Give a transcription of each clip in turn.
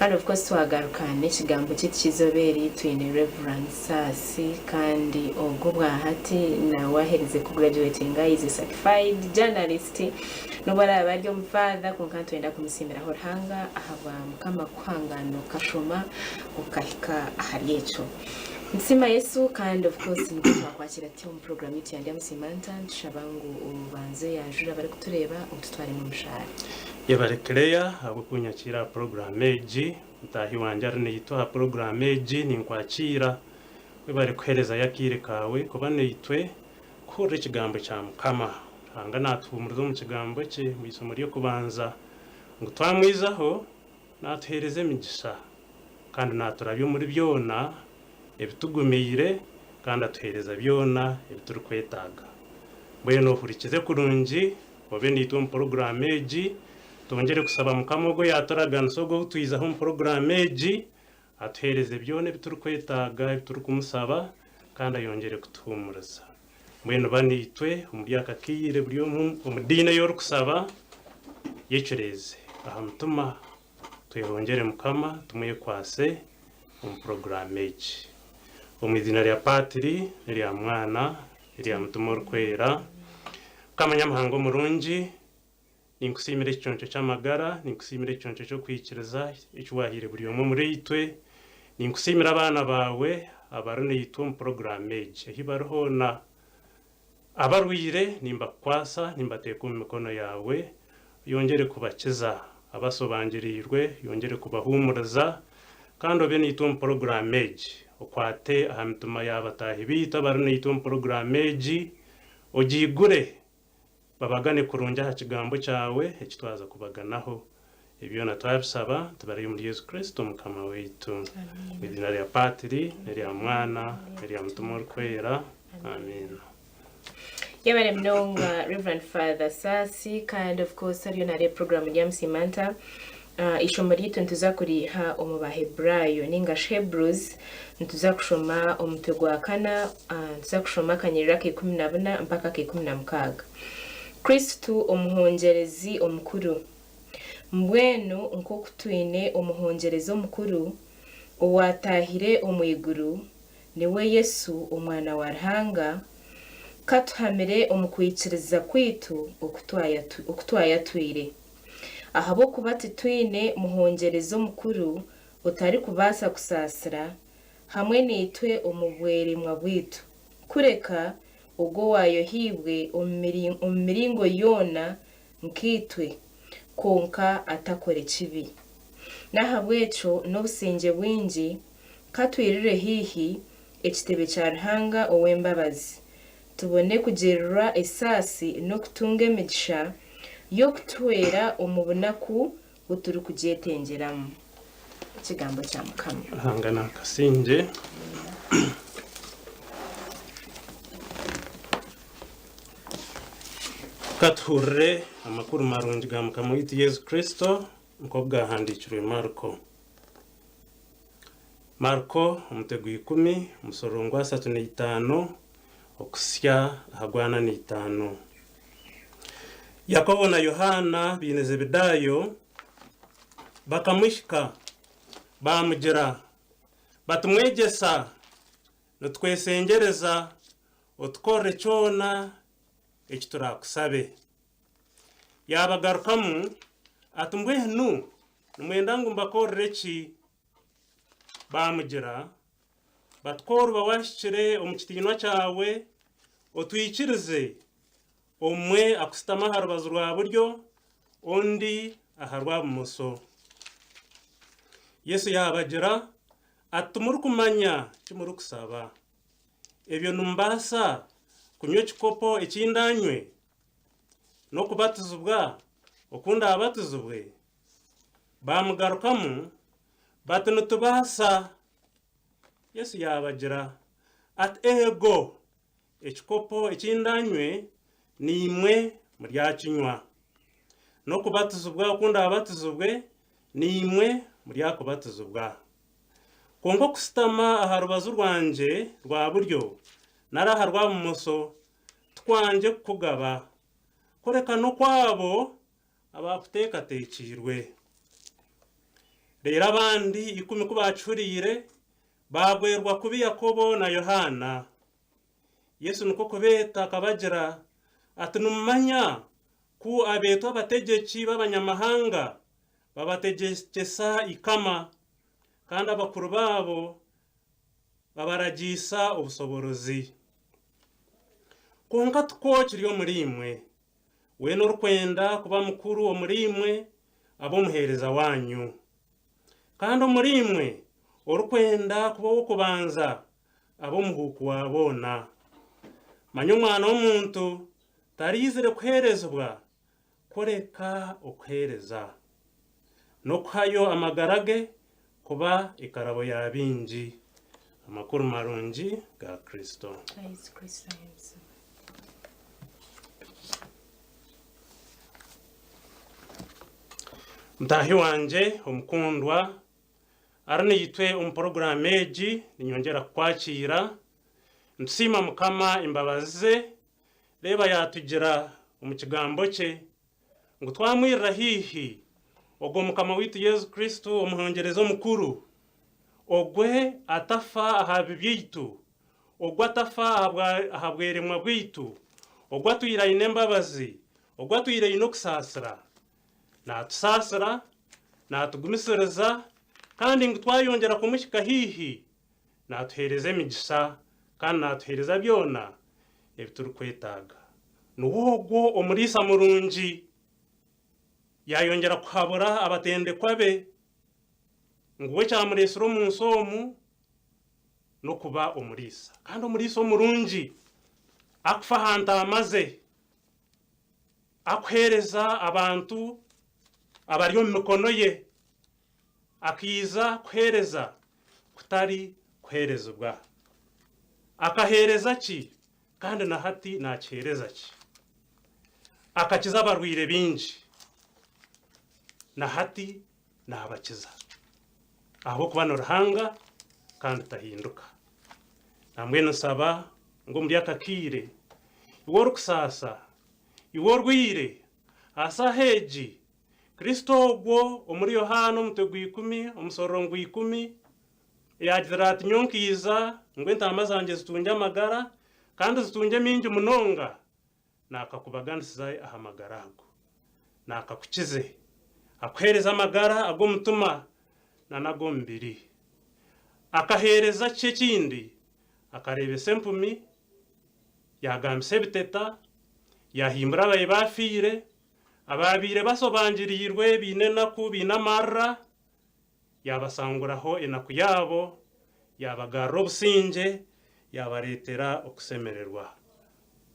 Kandi of course twagaruka n'ekigambo kyaitu ky'eizooba eri twine Rev. Saasi kandi ogwo obwahati nawe aherize ku graduatinga is a certified journalist n'obu araabe ari omu father kwonka nitwenda kumusiimiraho Ruhanga ahabwa Mukama kukuhangaana okashoma okahika ahari ekyo. Nitusiima Yesu kandi of course nikwo twakwakira tuti omu program yaitu ya Ndyamusiima Nta nitushaba ngu obanze oyanjure abarikutureeba otutwaremu omushaara. Yebare Claire ahabw'okunyakiira aha puroguraamu egi. Mutaahi wangye ari naitwe aha puroguraamu egi ninkwakiira. Webare kuheerezayo akaire kaawe kuba naitwe kuhurira ekigambo kya Mukama. Ruhanga naatuhuumuriza omu kigambo kye omu eishomo ry'okubanza ngu twamwizaho naatuheereza emigisha kandi naaturabya omuri byona ebitugumiire kandi atuheereza byona ebi turikwetaaga. Mbwenu ohurikize kurungi obe naitwe omu puroguraamu egi, twongyere kusaba Mukama ogwo oyaaturaganisa ogwo ou twizaho omu puroguraamu egi, atuheereze byona ebi turikwetaaga, ebi turikumusaba kandi ayongyere kutuhuumuriza. Mbwenu ba naitwe omuri aka kaire buri omwe omu diini ei orikusaba, yecureeze aha mutima. Twehongyere Mukama tumwekwatse omu puroguraamu egi. Omu iziina rya Paatiri, n'erya Mwana, n'erya Mutima Orikwera. Mukama Nyamuhanga omurungi, ninkusiimira ekiconco ky'amagara, ninkusiimira ekiconco ky'okwikiriza eki waahaire buri omwe omuriitwe. Ninkusiimira abaana baawe abari naitwe omu puroguraamu egi ahi bari hoona. Abarwaire nimbakukwatsa, nimbateeka omu mikono yaawe, oyongyere kubakiza. Abasobangiriirwe oyongyere kubahuumuriza, kandi obe naitwe omu puroguraamu egi. Okwate aha mitima ya bataahi baitu abari naitwe omu puroguraamu egi, ogiigure, babagane kurungi aha Kigambo kyawe eki twaza kubaganaho. Ebi byona twabisaba tubarayo omuri Yesu Kristo Mukama waitu. Omu iziina rya Paatiri, n'erya Mwana, n'erya Mutima Orikwera. Amiina. Yebare munonga Reverend Father Saasi kandi of course ariyo nareeba program Ndyamusiima Nta. Ah, eishomo ryaitu nituza kuriiha omu Baheburaayo ninga shi Hebrews nituza kushoma omutwe gwa kana ah, nituza kushoma akanyiriri ak'ikumi na buna mpaka ak'ikumi na mukaaga. Kristo omuhongyerezi omukuru. Mbwenu nk'oku twine omuhongyerezi omukuru owaataahire omu iguru, niwe Yesu Omwana wa Ruhanga, ka tuhamire omu kwikiriza kwaitu oku twayatwire. Ahabw'okuba titwine muhongyerezi omukuru otarikubaasa kusaasira hamwe naitwe omu bweremwa bwaitu, kureka ogwo owaayohiibwe omu miringo yoona nkaitwe, kwonka atakore kibi. N'ahabw'ekyo n'obusingye bwingi, ka twirire haihi ekitebe kya Ruhanga ow'embabazi, tubone kugirirwa esaasi n'okutunga emigisha y'okutuhwera omu bunaku bu turikugyetengyeramu. Ekigambo kya Mukama. Ruhanga naakasingye. Ka tuhurire amakuru marungi ga Mukama waitu Yesu Kristo nk'oku gaahandiikirwe Mariko. Mariko omutwe gw'ikumi omushororongo gwa 35 okuhitsya aha gwa 45. Yakobo na Yohaana baine Zebedaayo bakamuhika baamugira bati, Mwegyesa, nitweshengyereza otukorere kyona eki turaakusabe. Yaabagarukamu ati, Mbwenu nimwenda ngu mbakorere ki? Baamugira bati, Ku oriba waahikire omu kitiinwa kyawe, otwikirize omwe akushutame aha rubaju rwa buryo, ondi aha rwa bumoso. Yesu yaabagira ati, Timurikumanya ki murikushaba. Ebyo nimubaasa kunywa ekikopo eki ndaanywe, n'okubatizibwa oku ndaabatizibwe? Baamugarukamu bati, Nitubaasa. Yesu yaabagira ati, Eego, ekikopo eki ndaanywe, naimwe muryakinywa, n'okubatizibwa oku ndaabatizibwe, naimwe muryakubatizibwa. Kwonka okushutama aha rubaju rwangye rwa buryo nari aha rwa bumoso tikwangye kukugaba, kureka n'okw'abo abaakuteekateekiirwe. Reero abandi ikumi ku baakihuriire, baagwerwa kubi Yakobo na Yohaana. Yesu nikwo kubeeta akabagira ati, Nimumanya ku abeetwa abategyeki b'abanyamahanga babategyekyesa eikama, kandi abakuru baabo babaragiisa obusoboorozi. Kwonka tikwo kiri omuriimwe. Weena orikwenda kuba mukuru omuriimwe abe omuheereza waanyu. Kandi omuriimwe orikwenda kuba ow'okubanza abe omuhuuku wa boona. Manya Omwana w'omuntu taraizire kuheerezibwa, kureka okuheereza, n'okuhayo amagara ge kuba ekarabo ya baingi. Amakuru marungi ga Kristo. Yesu Kristo ahimbisibwe. Mutaahi wangye omukundwa ari naitwe omu puroguraamu egi, niinyongyera kukwakiira. Nitusiima Mukama embabazi ze, reeba yaatugira omu Kigambo kye ngu twamwirira haihi ogwo Mukama waitu Yesu Kristo omuhongyerezi omukuru, ogwe atafa aha bibi byaitu, ogwo atafa aha bweremwa bwaitu, ogwo atwire aine embabazi, ogwo atwire aine okusaasira. Naatusaasira, naatugumisiriza, kandi ngu twayongyera kumuhika haihi, naatuheereza emigisha kandi naatuheereza byona ebi turikwetaaga. Niwe ogwo omuriisa murungi. Yaayongyera kuhabura abatendekwa be ngu we ekyamureetsire omu nsi omu n'okuba omuriisa. Kandi omuriisa omurungi akufa aha ntaama ze, akuheereza abantu abari omu mikono ye. Akaija kuheereza kutari kuheerezibwa. Akaheereza ki kandi na hati naakiheereza ki? Akakiza abarwaire baingi, na hati naabakiza. Ahabw'okuba ni Ruhanga kandi tahinduka. Nambwenu nshaba ngu omuri aka kaire, iwe orikusaasa, iwe orwaire, aha shaaha egi, Kristo ogwo omuri Yohaana omutwe gw'ikumi, omushororongo gw'ikumi, yaagira ati, Nyowe nkaija ngu entaama zangye zitungye amagara, kandi zitungye maingi munonga, naakakubaganisiza aha magara ago. Naakakukize, akuheereze amagara ag'omutima n'ag'omubiri. Akaheereza ki ekindi? Akareebesa empumi, yaagambisa ebiteta, yaahimbura ababi baafiire, Abaabaire basobangiriirwe baine enaku, baine amarira, yaabasanguraho enaku yaabo, yaabagarura obusingye, yaabareetera okushemererwa.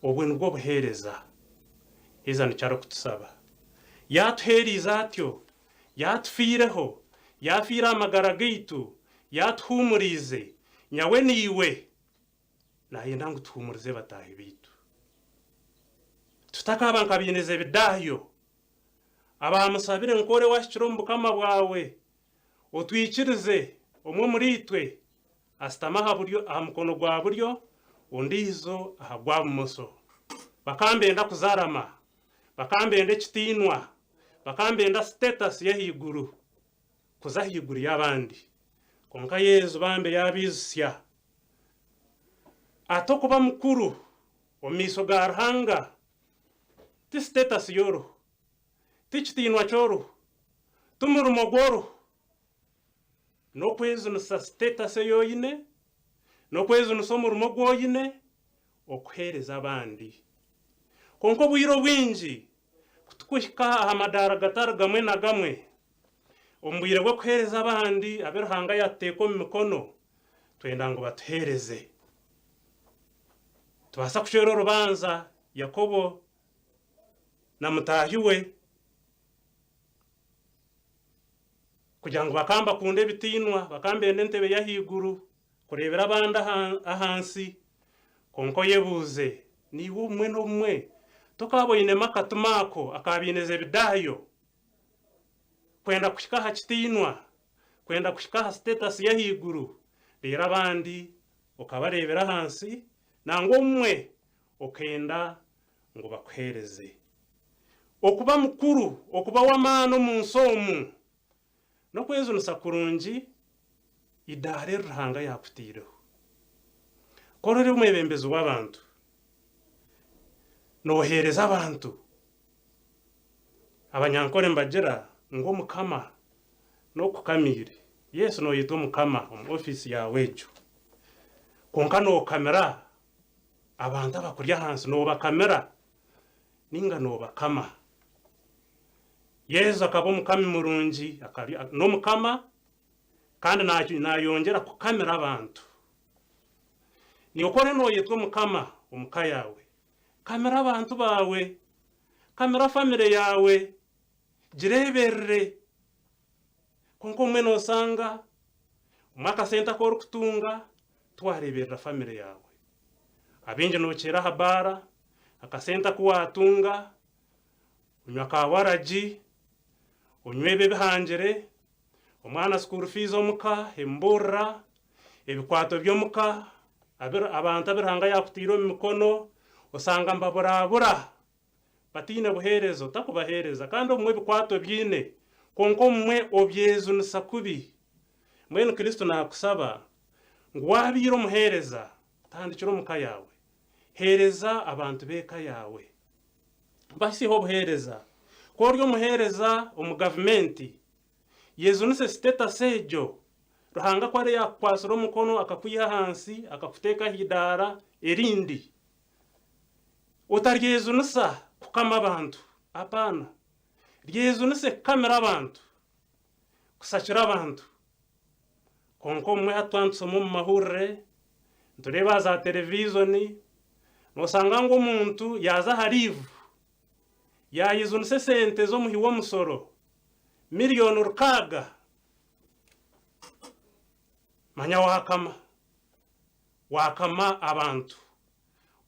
Obwo nibwo buheereza. Haza nikyo arikutushaba. Yaatuheereize atyo, yaatufiireho, yaafiire aha magara gaitu, yaatuhuumuriize, nyawe naiwe. Naayenda ngu tuhuumurize bataahi baitu. Tutakaaba nka baine Zebedaayo, abaamusabire ngu ore waahikire omu bukama bwawe, otwikirize omwe omuriitwe ashutame aha buryo aha mukono gwa buryo, ondiijo aha gwa bumosho. Bakaba nibenda kuzarama, bakaba nibenda ekitiinwa, bakaba nibenda sitetasi y'ahaiguru, kuza ahaiguru y'abandi. Kwonka Yesu bambe yaabaijutsya Ati okuba mukuru omu maisho ga Ruhanga ti sitetasi y'oruhu, ti kitiinwa ky'oruhu, ti murimo gw'oruhu. N'okwejunisa sitetasi ei oine, n'okwejunisa omurimo ogu oine okuheereza abandi. Kwonka obwire obwingi ku turikuhika aha madaara gatari gamwe na gamwe, omu bwire bw'okuheereza abandi abu Ruhanga yaatuteeka omu mikono, Twenda ngu batuheereze. Nitubaasa kucwera orubanja Yakobo na mutaahi we kugira ngu bakaba nibakunda ebitiinwa, bakaba nibenda entebe y'ahaiguru, kureebera abandi ahansi. Kwonka oyebuuze, naiwe obumwe n'obumwe tokaaba oinemu akatima ako akaabaine Zebedaayo kwenda kuhika aha kitiinwa? Kwenda kuhika aha sitetasi y'ahaiguru reero abandi okabareebera ahansi nangwa obumwe okenda ngu bakuheereze. Okuba mukuru, okuba w'amaani omu nsi omu, N'okwejunisa kurungi eidaara eri Ruhanga yaakutaireho. Ku ori omwebembezi w'abantu, nooheereza abantu. Abanyankore nibagira ngu Omukama n'okukamiire. Yes, nooyetwa Omukama omu ofiisi yaawe egyo, kwonka nookamira abantu abakuri ahansi, noobakamira nainga noobakama. Yesu akaba omukami murungi, n'omukama kandi naayongyera kukamira abantu. Naiwe ku oriyo nooyetwa omukama omu ka yaawe, kamira abantu baawe, kamira famire yaawe, gireeberere. Kwonka obumwe noosanga obumwe akasente aku orikutunga tiwaareeberera famire yaawe. Abaingi nookiira aha baara, akasente aku waatunga onywa ka waragi, onywa ebi ebihangire, omwana school fees omuka, emburira, ebikwato by'omuka, abantu abu Ruhanga yaakutaire omu mikono, osanga nibaburabura bataine buheereza, otakubaheereza kandi obumwe ebikwato obiine kwonka obumwe obyejunisa kubi. Mbwenu Kristo naakusaba ngu waabaire omuheereza, tandikira omu ka yaawe. Heereza abantu b'eka yaawe. Bahitsyeho obuheereza. Ku ori omuheereza omu gavumenti, yejunise sitetasi egyo. Ruhanga ku ariyo yaakukwatsire omukono akakwiha ahansi akakuteeka aha idaara erindi, otaryejunisa kukama abantu. Apaana. Ryejunise kukamira abantu, kusakira abantu. Kwonka obumwe hati twaba nitushoma omu mahurire, nitureeba aha za tereviizoni, noosanga ngu omuntu yaaza aha liivu, yaayejunisa esente z'omuhi w'omushoro miriyoni rukaaga, manya waakama, waakama abantu,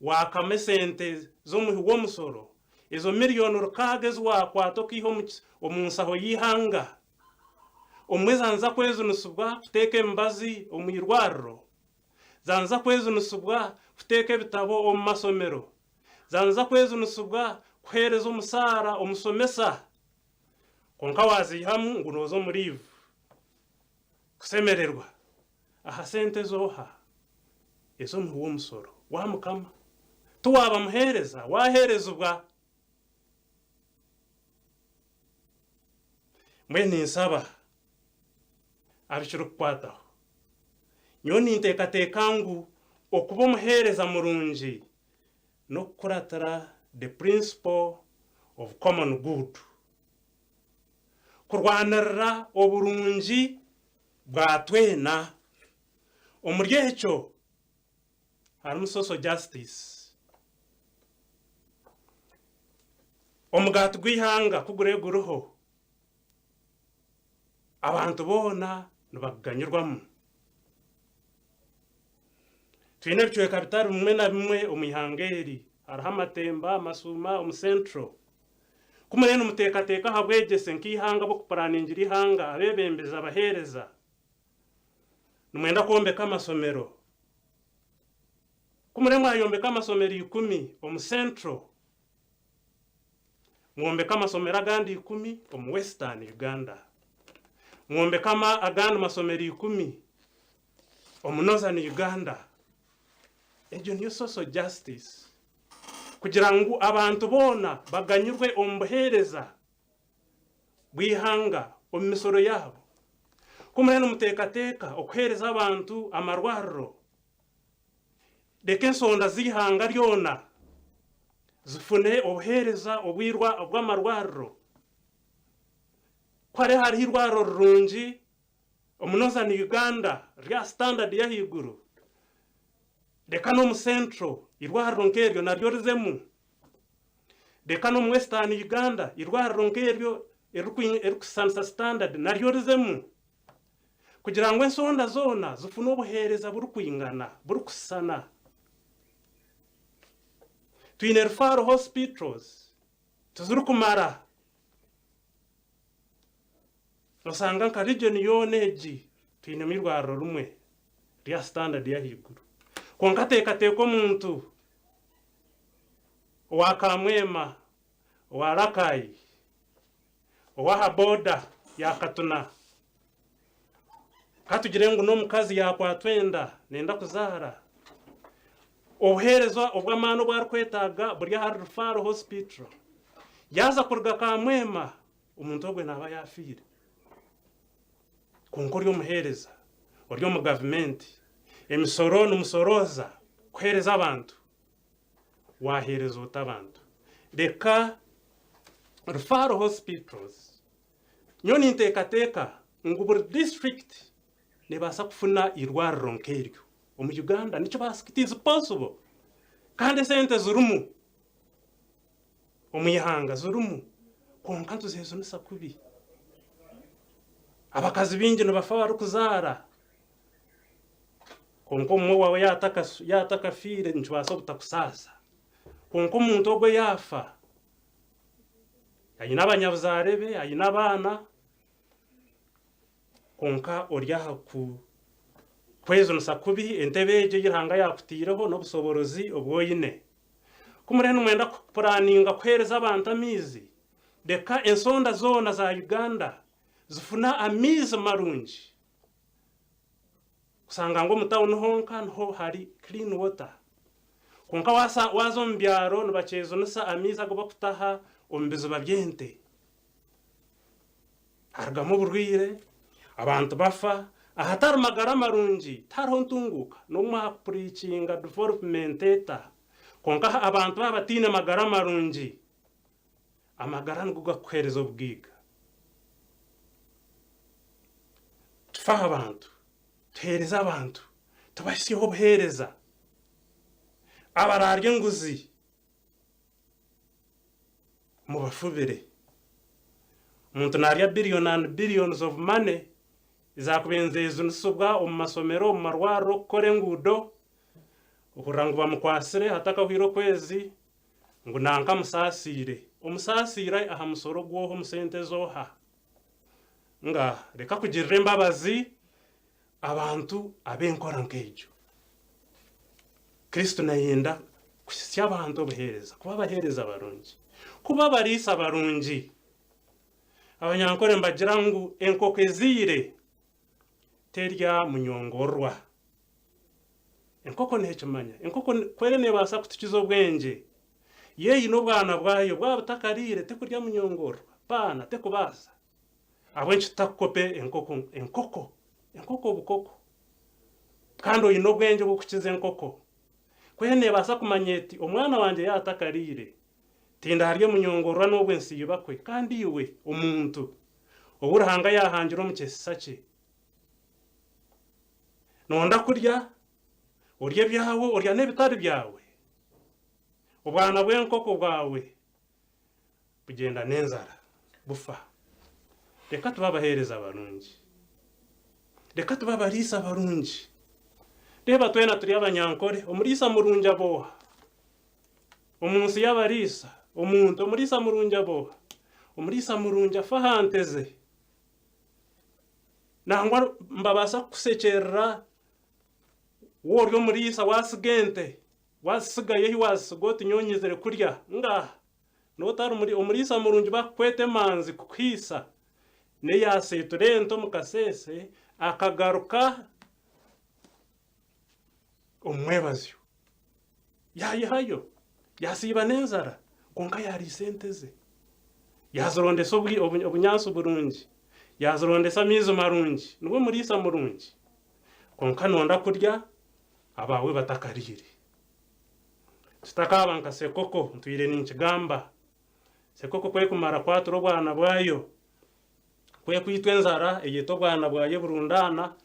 waakama esente z'omuhi w'omushoro, ezo miriyoni rukaaga ezi waakwata okaiha omu nshaho y'eihanga. Obumwe zanza kwejunisibwa kuteeka emibazi omu irwariro, zanza kwejunisibwa kuteeka ebitabo omu mashomero, zanza kwejunisibwa kuheereza omushaara omushomesa. Kwonka waaziihamu ngu nooza omu liivu kushemererwa aha sente ez'oha? Ez'omuhi w'omushoro wa Mukama. Tiwaaba muheereza, waaheerezibwa. Mbwenu ninsaba abu kirikukwataho. Nyowe ninteekateeka ngu okuba omuheereza murungi n'okukuratira the principle of common good, kurwanirira oburungi bwa twena. Omuri ekyo harimu social justice. Omugaati gw'eihanga ku guriba guriho, abantu boona nibaguganyirwamu. Twine ebicweka bitari bimwe na bimwe omu ihanga eri, hariho amatemba, amasuuma, omu Central. Ku muriyo nimuteekateeka aha bwegyese nk'eihanga bw'okupuraningira eihanga, abeebembezi, abaheereza, Nimwenda kwombeka amasomero. Ku muriyo mwayombeka amasomero ikumi omu Central, mwombeke amasomero agandi ikumi omu Western Uganda, mwombeke agandi masomero ikumi omu Northern Uganda. Egyo niyo social justice. Kugira ngu abantu boona baganyirwe omu buheereza bw'eihanga omu misoro yaabo. Ku muriyo nimuteekateeka okuheereza abantu amarwariro, reka ensonda z'eihanga ryona zifune obuheereza obw'amarwariro. Ku hariho hariho eirwariro rirungi omu Northern Uganda rya sitandadi y'ahaiguru, reka n'omu Central eirwariro nk'eryo naryo rizemu. Reka n'omu Western Uganda eirwariro nk'eryo eririkushusanisa standard naryo rizemu kugira ngu ensonda zoona zifune obuheereza burikwingana, burikushushana. Twine referral hospitals tizirikumara. Osanga nka region yoona egi twinemu eirwariro rimwe rya standard y'ahaiguru. Kwonka teekateeka omuntu owa Kamwema, owa Rakai, ow'aha boda ya Katuna. Ka tugire ngu n'omukazi yaakwatwa enda nenda kuzaara, obuheereza obw'amaani obu arikwetaaga buri ahari Referral Hospital. Yaaza kuruga Kamwema, omuntu ogwe naaba yaafiire. Kwonka ori omuheereza, ori omu gavumenti, emisoro nimusorooza kuheereza abantu. Waaheereza ota abantu? Reka Referral Hospitals Nyowe ninteekateeka ngu buri disiturikiti neebaasa kufuna eirwariro nk'eryo omu Uganda. Nikibaasika, it is possible. Kandi esente zirimu omu ihanga zirimu kwonka nituzejunisa kubi. Abakazi baingi nibafa barikuzaara kwonka omumwe waawe yaaba atakafiire nikibaasa obutakusaasa kwonka omuntu ogwo yaafa Aine abanyabuzaare be, aine abaana, kwonka ori aha kwejunisa kubi entebe egyo ei Ruhanga yaakutaireho n'obushoboorozi obu oine. Ku muriyo nimwenda kupuraninga kuheereza abantu amaizi, reka ensonda zoona za Uganda zifune amaizi marungi. Kushanga ngu omu tawuni honka niho hari clean water. Kwonka waaza omu byaro nibakyejunisa amaizi agu barikutaha omu biziba by'ente. Harugamu oburwaire, abantu bafa. Ahatari magara marungi tihariho ntunguuka n'obu mwakupuriikinga development eta. Kwonka abantu baaba bataine magara marungi, Amagara nigo gakukuheereza obugaiga. Tufe aha bantu, tuheereze abantu, tubahitsyeho obuheereza. Abaraarya enguzi mubafubire. Omuntu naarya billion and billions of money ezaakubaire nizeejunisibwa omu masomero, omu marwariro kukora enguudo, ohurira ngu bamukwatsire hatakahweire okwezi. Ngu nanka amusaasiire. Omusaasiire aha musoro gw'oha omu sente ez'oha? Nga reka kugirira embabazi abantu ab'enkora nk'egyo. Kristo nayenda kuhitsya abantu obuheereza, kuba abaheereza barungi, kuba abariisa barungi. Abanyankore nibagira ngu enkoko ezaire terya munyongororwa. Enkoko neekimanya. Enkoko ku eriyo neebaasa kutukiza obwengye, yo eine obwana bwayo, bwaba butakariire tekurya munyongororwa, paana, tekubaasa. Ahabw'enki tutakukopa enkoko? Enkoko, enkoko obukoko. Kandi oine obwengye bw'okukiza enkoko. Ku eriyo neebaasa kumanya eti, omwana wangye yaaba atakariire, tindaarye munyongororwa n'obu ensiiba kwe. Kandi iwe omuntu, ou Ruhanga yaahangire omu kyesisa kye, Noyenda kurya, orye ebyawe, orya n'ebitari byawe. Obwana bw'enkoko bwawe bugyenda n'enzara, bufa. Reka tube abaheereza barungi. Reka tube abariisa barungi. Reeba twena turi abanyankore, omuriisa murungi aba oha? Omu nsi y'abariisa, omuntu omuriisa murungi aba oha? Omuriisa murungi afa aha nte ze. Nangwa nibabaasa kukusekyerera waaba ori omuriisa waatsiga ente, waazitsigayo ahi waazitsiga oti nyowe nyizire kurya. Ngaaha! Nooba otari omuriisa murungi bakukweta emanzi kukuhaisa, n'eyaaseetura ente omu kaseese akagaruka omu mwebazyo. Yaayehayo, yaasiiba n'enjara, kwonka yaariisa ente ze. Yaazirondesa obunyaatsi burungi, yaazirondesa amaizi marungi, niwe muriisa murungi. Kwonka noonda kurya abaawe batakariire. Tutakaaba nka Sekoko, ntwire ninkigamba, Sekoko ku erikumara kwatura obwana bwayo, ku erikwitwa enjara eyeta obwana bwayo eburundaana,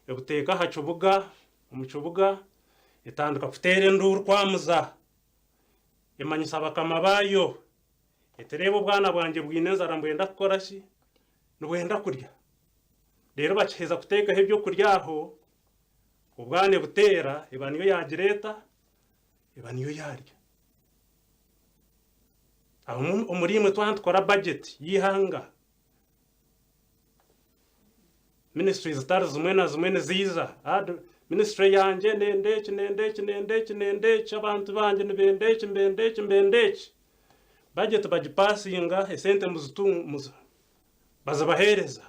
ebuteeka aha kibuga, omu kibuga, Etandika kuteera enduuru kwamuza, emanyisa bakama baayo eti, Reeba obwana bwangye bwine enjara nibwenda kukora ki? Nibwenda kurya. Reero bakiheza kuteekaho ebyokurya aho, obwana ebuteera eba niyo yaagireeta, eba niyo yaarya. Abamwe omuriimwe twaba nitukora bajeti y'eihanga, Ministry zitari zimwe na zimwe niziija, ministry yangye nenda eki, nenda eki, nenda eki, nenda eki, abantu bangye nibenda eki, nibenda eki, nibenda eki. Budget bagipasinga, esente bazibaheereza.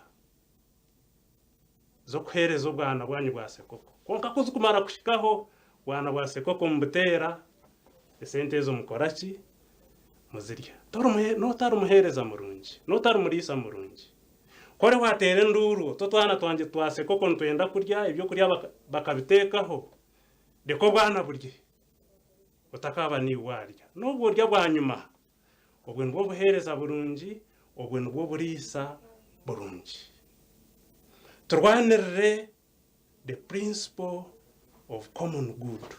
z'okuheereza obwana bwanyu bwa sekoko. Kwonka ku zirikumara kuhikaho, obwana bwa sekoko mubuteera, esente ezo mukora ki? Muzirya. N'otari muheereza murungi, n'otari muriisa murungi. Ku ori waateera enduuru oti otwana twangye twa sekoko nitwenda kurya, ebyokurya bakabiteekaho, reka obwana burye, otakaaba naiwe waarya. N'obu orya bwanyima, Obwo nibwo buheereza burungi, obwo nibwo buriisa burungi. Turwanirire the principle of common good.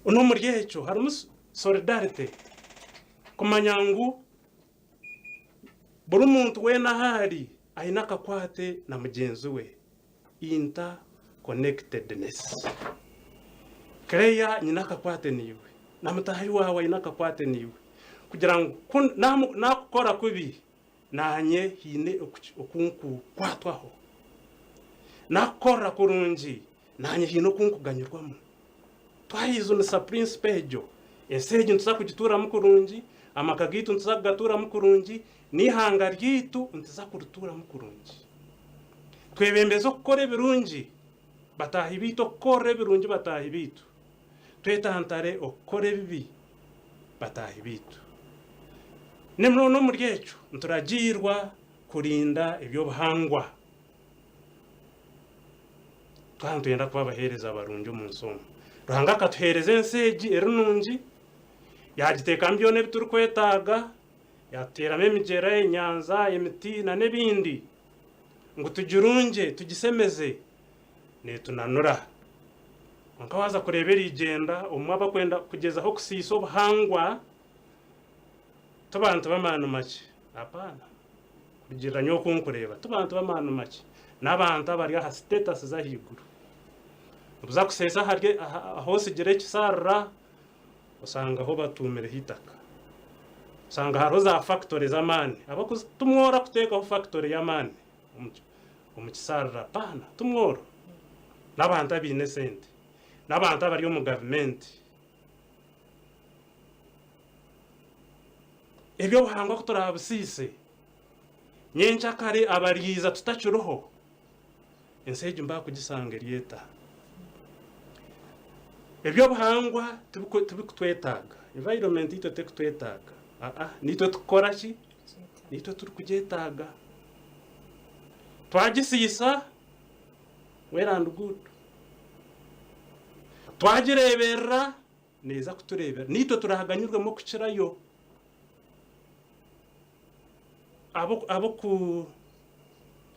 N'omuri ekyo harimu solidarity, kumanya ngu buri muntu weena ahu ari aine akakwate na mugyenzi we, interconnectedness. Claire nyine akakwate naiwe. Na mutaahi waawe aine akakwate naiwe kugira ngu ku naakukora kubi, naanye haine oku nkukwatwaho. Naakukorera kurungi, naanye haine oku nkuganyirwamu. Twayezunisa principle egyo, ensi egi nituza kugituuramu kurungi, amaka gaitu nituza kugatuuramu kurungi, n'eihanga ryaitu nituza kurituuramu kurungi. Twebembeze okukora ebirungi bataahi baitu, okukorera ebirungi bataahi baitu. Twetantare okukora ebibi bataahi baitu. N'omuri ekyo nituragiirwa kurinda eby'obuhangwa twaba nitwenda kuba abaheereza barungi omu nsi omu. Ruhanga akatuheereza ensi egi eri nungi, yaagiteekamu byona ebi turikwetaaga, yaatuteeramu emigyera, enyanja, emiti n'ebindi ngu tugirungye, tugisemeze. Neetunanura. Kwonka waaza kureeba erigyenda omwe abakwenda kugyezaho kusiisa obuhangwa ti bantu b'amaani makye. Apaana. Kurugiirira nyowe oku nkureeba, ti bantu b'amaani makye. N'abantu abari aha status z'ahaiguru. Obuza kuseesa ahari ahu otsigire ekisharara, oshangaho batuumireho eitaka. Oshanga hariho za factory z'amaani. Ahabw'okuba ti mworo kuteekaho factory y'amaani. omu kisharara paana ti mworo n'abantu abaine esente n'abantu abari omu gavumenti eby'obuhangwa ku turaabisiise nyenkyakare abariiza tutakiriho ensi egi nibaakugishanga eri eta? Eby'obuhangwa tibikutwetaaga, environment itwe terikutwetaaga, aa naitwe tukukora ki? Naitwe turikugyetaaga. Twagisiisa, well and good. Twagireeberera, neeza kutureeberera. Naitwe turaaganyirwemu okukirayo.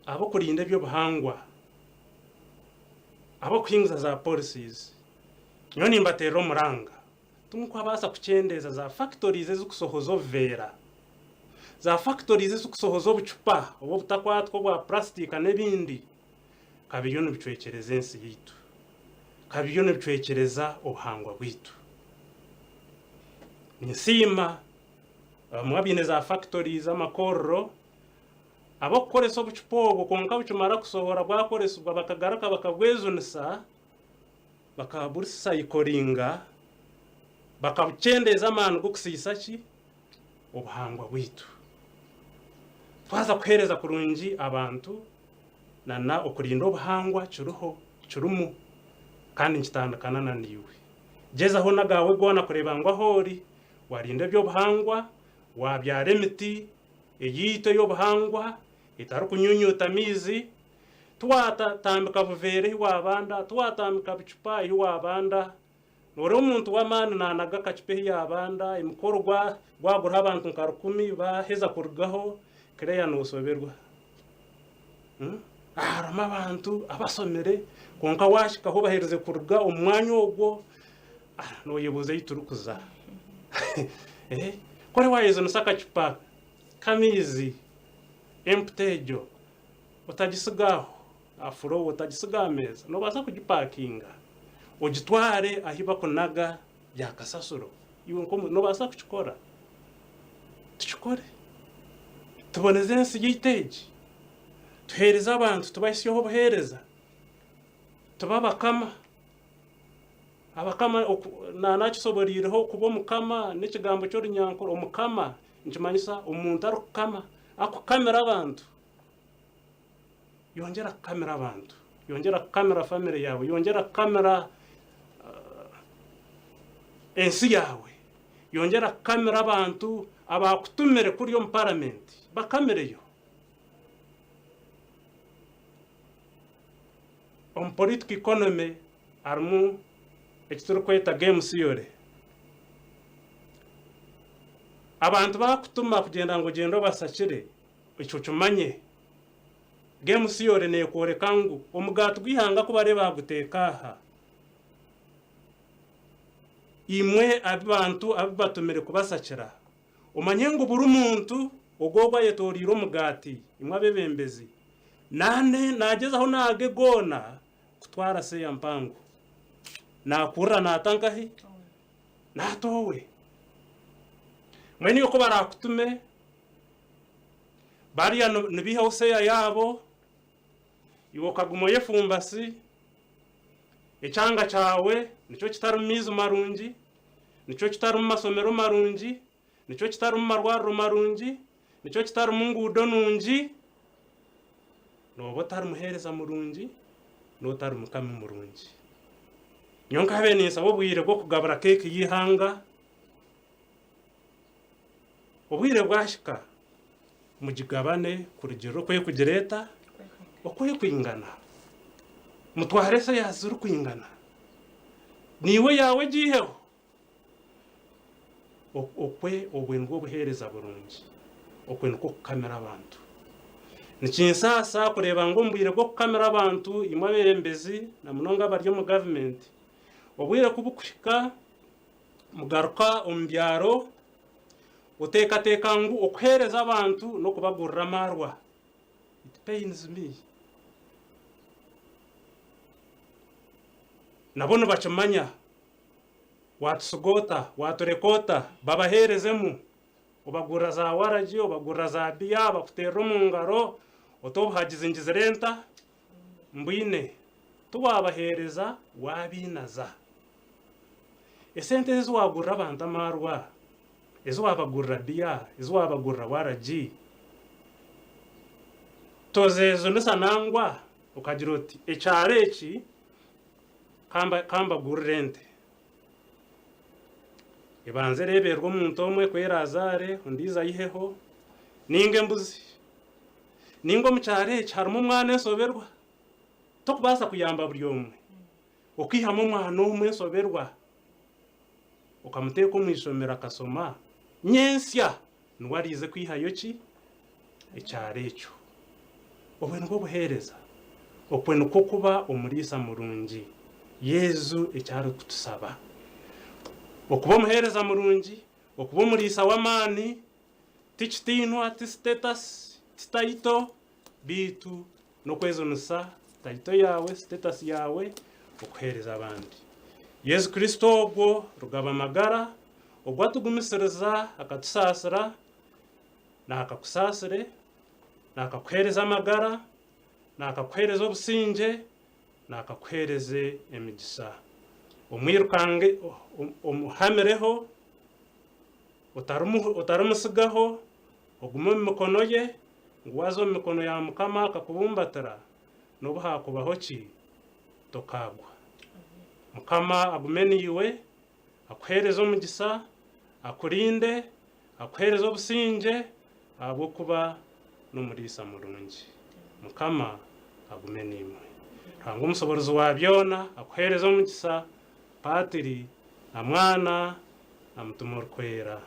Ab'okurinda eby'obuhangwa, ab'okuhinguza za policies, nyowe nimbateerera omuranga. Timukubaasa kukyendeeza za factories ezikusohoza obuveera, za factories ezikusohoza obucupa obu obutakwatwa obwa purasitika n'ebindi, ka biriyo nibicwekyereza ensi yaitu, ka biriyo nibicwekyereza obuhangwa bwaitu. Ninsiima abamwe abaine za factories, amakorero, abarikukoresa obucupa obwo kwonka bukimara kusohora bwakoresibwa bakagaruka bakabwejunisa, bakaburisayikoringa, bakabukyendeeza amaani g'okusiisa ki? Obuhangwa bwaitu. Twaza kuheereza kurungi abantu na okurinda obuhangwa kiriho, kirimu kandi nikitandikana na naiwe. Gyezaho n'agaawe goona kureeba ngu ahu ori warinda eby'obuhangwa, wabyara emiti eyaitu ey'obuhangwa etarikunyunyuuta maizi, Tiwatambika buveera ehi waabanda, tiwatambika bucupa ehi waabanda. Nooreeba omuntu w'amaani naanaga akacupa ehi yaabanda, emikoro gwaguraho abantu nka rukumi baaheza kurugaho, Claire nooshoberwa. Harimu abantu abashomire kwonka waahikaho baherize kuruga omu mwanya ogwo, nooyebuuza ei turikuza. Ku ori waayezunisa akacupa k'amaizi, empty egyo, Otagisiga aho aha fulowa, otagisiga aha meeza. Noobaasa kugipakinga ogitware ahu barikunaga bya kasasiro. Iwe nk'omuntu noobaasa kukikora. Tukikore. Tuboneze ensi yaitu egi. Tuheereze abantu, tubahitsyeho obuheereza. Tube abakama. Abakama, naakishoboreireho kuba omukama n'ekigambo ky'orunyankore, omukama nikimanyisa omuntu arikukama, arikukamira abantu. Yongyera kukamira abantu, yongyera kukamira famire yaawe, yongyera kukamira ensi yaawe, yongyera kukamira abantu abaakutumire kuri omu paramenti, bakamireyo. Omu political economy harimu eki turikweta game theory. Abantu baakutuma kugyenda ngu ogyende obasakire, ekyo okimanye. Game theory neekworeka ngu omugaati gw'eihanga ku bariyo baaguteeka aha, imwe abu bantu abu batumire kubasakira, omanye ngu buri muntu ogwo ogu ayetoreire omugaati, imwe abeebembezi, naagyezaho naage goona kutwara seya mpango. Naakurira naata nkahi? Naata owe. Mbwenu iwe ku baraakutume, Bariya nibaihaho seya yaabo, iwe okaguma oyefumbasi, ekyanga kyawe nikyo kitarimu maizi marungi, nikyo kitarimu masomero marungi, nikyo kitarimu marwariro marungi, nikyo kitarimu nguudo nungi, nooba otari muheereza murungi, n'otari mukama murungi. Nyowe nkabaire ninsaba obwire bw'okugabura keeki y'eihanga, Obwire bwahika, mugigabane kurugiirira oku erikugira eta, oku erikwingana. Mutware seya zirikwingana. Naiwe eyaawe egiiheho. Okwe obwe nibwo buheereza burungi. Okwe nikwo kukamira abantu. Nikinsaasa kureeba ngu omu bwire bw'okukamira abantu, imwe abeebembezi na munonga abari omu gavumenti, obwire ku burikuhika, Mugaruka omu byaro oteekateeka ngu okuheereza abantu n'okubagurira amaarwa. It pains me. Nabo nibakimanya. Waatutsiga ota? Waatureka ota? Babaheerezemu. Obagurira za waragi, obagurira za biya, bakuteerera omu ngaro, oti obuhagizi ngizire nta? Mbwine. Tiwaabaheereza, waabainaza. Esente ezi waagurira abantu amaarwa, ezi waabagurira biya, ezi waabagurira waragi, tozeejunisa nangwa okagira oti ekyaro eki ka mbagurire ente. Ebanze ereeberwe omuntu omwe ku eraazaare ondiijo ayiheho, nainga embuzi. Nainga omu kyaro eki harimu omwana enshoberwa, tokubaasa kuyamba buri omwe. Okaihamu omwana omwe enshoberwa okamuteeka omu ishomero akashoma, nyentsya niwe araize kwihayo ki? Ekyaro ekyo. Obwo nibwo buheereza. Okwo nikwo kuba omuriisa murungi, Yesu eki arikutushaba. Okuba omuheereza murungi, okuba omuriisa w'amaani, ti kitiinwa, ti status, ti title, beitu N'okwejunisa taito yaawe, status yaawe, okuheereza abandi. Yesu Kristo ogwo rugaba magara, ogwo atugumisiriza akatusaasira, naakakusaasire, naakakuheereze amagara, naakakuheereze obusingye, naakakuheereze emigisa. Omwirukange, omuhamireho, otarimutsigaho, ogume omu mikono ye, ngu waaza omu mikono ya Mukama akakubumbatira, n'obu haakubaho ki, tokaagwa. Mukama agume naiwe, akuheereze omugisa, akurinde, akuheereze obusingye, ahabw'okuba n'omuriisa murungi. Mukama agume naimwe. Ruhanga Omusoboorozi wa byona akuheereze omugisa, Paatiri na Mwana na Mutima Orikwera.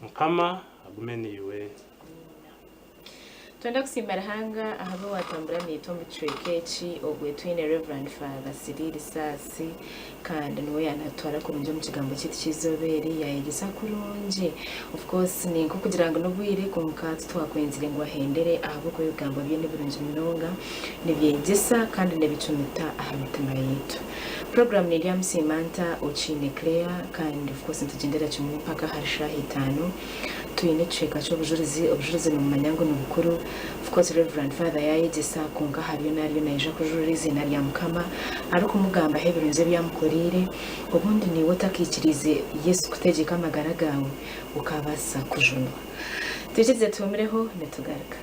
Mukama agume naiwe. Twenda kusiima Ruhanga ahabwe watambura naitwe omu kicweka eki obwe twine Rev. Father Siriri Saasi kandi niwe yanatutwara kurungi omu kigambo kyaitu ky'eizooba eri yayegyesa kurungi. Of course ninkokugira ngu n'obwire kwonka titwakwenzire ngu ahendere ahabw'okuba ebigambo bye nibirungi munonga nibyegyesa kandi nibicumita aha mitima yaitu. Puroguraamu neryamusiima nta Okiine Claire kandi of course nitugyendera kimwe mpaka ahari shaaha itaano. Twine ekicweka ky'obujurizi, obujurizi nimumanya ngu nibukuru. Of course Rev. Father yayegyesa kwonka hariyo nariyo naija kujurira eiziina rya Mukama arikumugambaho ebirungi ebi amukoreire. Obundi naiwe otakaikiriize Yesu kutegyeka amagara gaawe okabaasa kujunwa. Twikirize tuhumireho nitugaruka.